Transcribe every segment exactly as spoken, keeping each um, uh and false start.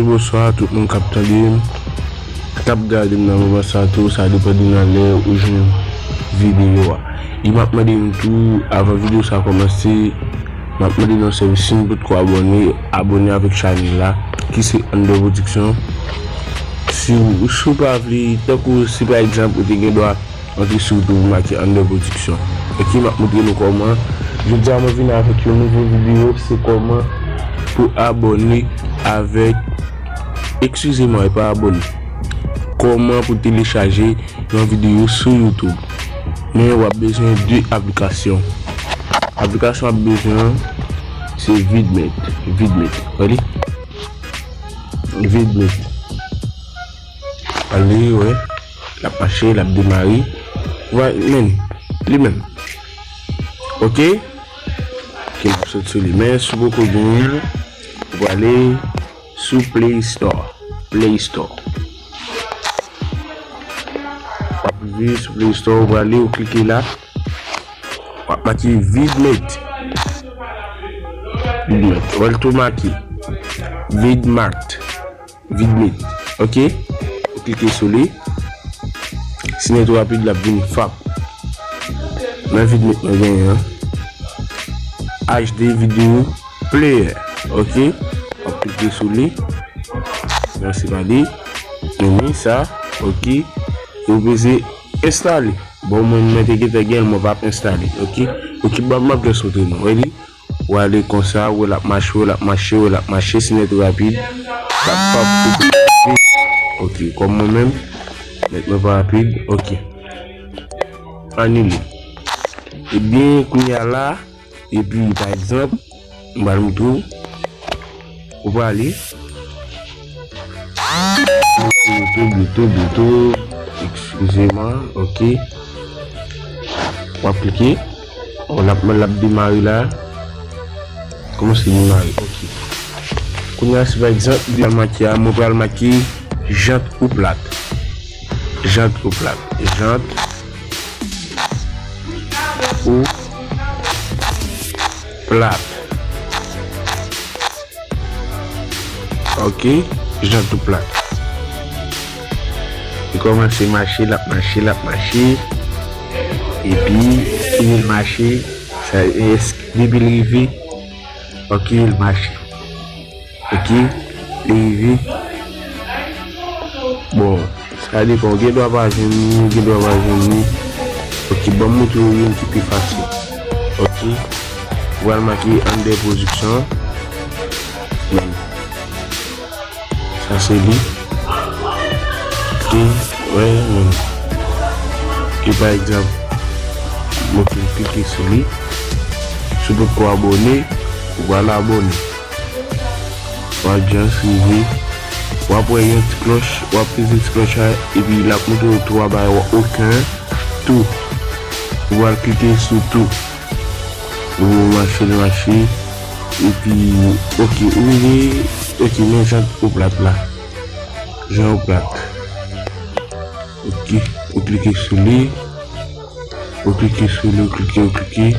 Bonswa tout moun k ap tande m, k ap gade m nan moman sa tou, sa depann de nan lè ou jwenn videyo a. E m ap mande nou tou, avan videyo sa kòmanse, m ap mande nou sèvis, si nou potko abòne, abòne avèk chanèl la, ki se Under Production. Si w, si w pa vle, tankou si pa egzanp ou te gen dwa antre sou YouTube ou make Under Production. Ok, m ap montre nou kòman. Jodi a mwen vin avèk yon nouvo videyo, se kòman pou abòne avèk, eskize mwen, e pa abòne. Kòman pou telechaje yon videyo sou YouTube. Men w ap bezwen de aplikasyon. Aplikasyon w ap bezwen an, se Vidmate. Vidmate. Wè li? Vidmate. Ale, wè. L ap mache, l ap demare. Wè, men, li menm. Ok? Ok, m ap sot sou li. Men, si w poko genyen l, ou prale sou Play Store. Play Store. W ap rive sou Play Store, ou prale, ou klike la. W ap make Vidmate. Vidmate. Wè l tou make. Vidmate. Vidmate. Ok? Ou klike sou li. Si nèt ou rapid, l ap vin fap. Nan Vidmate mwen genyen an. H D Video Player. Ok? W ap klike sou li. Nan se pa li. Mwen sa. Ok? Ou peze enstale. Bon, mwen, mwen te gentan gen l, mwen p ap enstale. Ok? Ok, bon, m ap jis montre nou. Wè li? Ou ale konsa, ou wè l ap mache, ou wè l ap mache, ou wè l ap mache, si nèt ou rapid, l ap pap koupe. Ok, kòm mwen menm, nèt mwen pa rapid, ok. Anile. Ebyen, kounye a la, epi, pa egzanp, m pral montre w, ou prale. Bluetooth, Bluetooth, Bluetooth. Eskize mwen, ok. W ap klike. Bon, l ap, l ap demare la. Kòmanse demare, ok. Kounye a, si pa egzanp, li pral make a, mwen pral make jant ou plat. Jant ou plat. Jant ou plat. Ok, jant ou plat. Li kòmanse mache, l ap mache, l ap mache. Epi, fini l mache, sa, es-, depi l rive, ok, l mache. Ok, li rive. Bon, sa depann, ou gen dwa pa jwenn li, ou gen dwa pa jwenn li. Ok, ban m montre w youn ki pi fasil. Ok, ou pral make Under Production. Men, sa se li. Ok, wè, men. Ki pa egzanp, mwen klike sou li. Si w potko abòne, ou pral abòne. W ap jis rive. W ap wè yon ti klòch, w ap peze ti klòch la, epi l ap montre w twa bagay, okenn, tou. Ou pral klike sou tou. Ou mache, l mache. Epi, ok, ou rive, ok, men jan ou plat la. Jan ou plat. Ok, ou klike sou li. Ou klike sou li, ou klike, ou klike.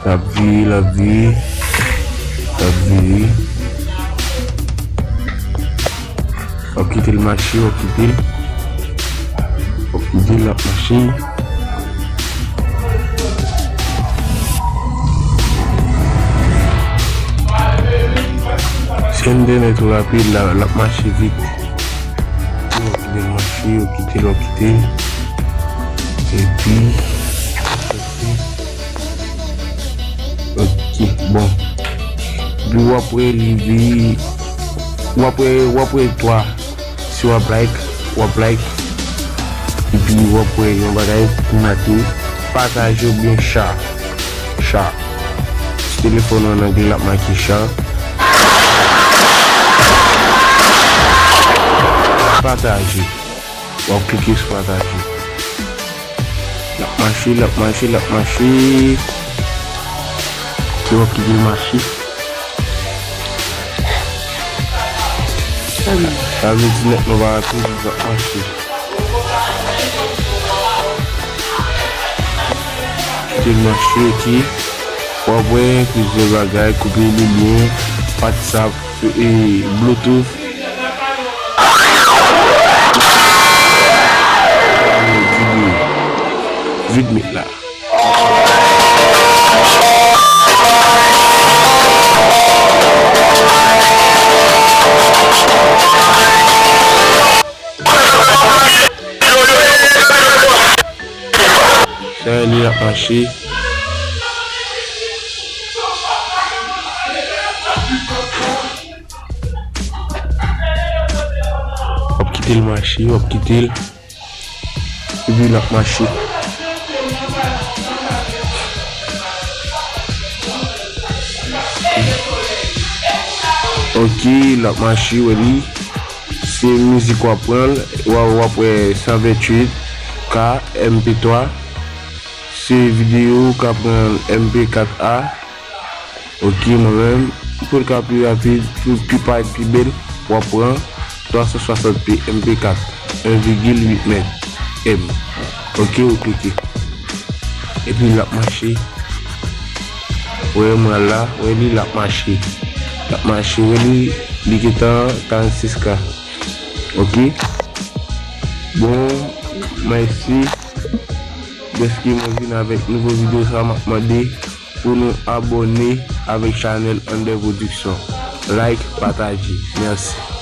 L ap vire, l ap vire. L ap vire. W ap kite l mache, w ap kite l. W ap kite l ap mache. Si entènèt ou rapid, l a, l ap mache vit. W ap kite l mache, w ap kite l, w ap kite l. Epi, ok, bon. Epi w ap wè li, li, w ap wè, w ap wè twa. Si w ap like, w ap like. Epi w ap wè yon bagay pou make pataje oubyen share. Share. Sou telefòn ou an angle l ap make share. Pataje. W ap klike sou pataje. L ap mache, l ap mache, l ap mache. Epi w ap kite l mache. Sa vle di nèt mwen pa rapid, li p ap mache. Kite l mache, ok. W ap wè plizyè bagay, koupe lilyen, WhatsApp, E Bluetooth. Vide met la. Sa li ap mache. W ap kite l mache, w ap kite l. Epi l ap mache. Ok, l ap mache, wè li. Se mizik w ap pran, w ap, w ap wè san venntuit K M P twa. Se videyo w ka pran M P kat a. Ok, mwen menm, pou l ka pi rapid, pou l pi parèt pi bèl, w ap pran twa san swasant P M P kat, en vigil uit mèt M. Ok, ou klike. Epi l ap mache. Wè mwen la, wè li l ap mache. L ap mache, wè li, li gentan karannsis K. Ok. Bon, mèsi. Dèske mwen vin avèk nouvo videyo sa, m ap mande pou nou abòne avèk chanèl Under Production. Like, pataje. Mèsi.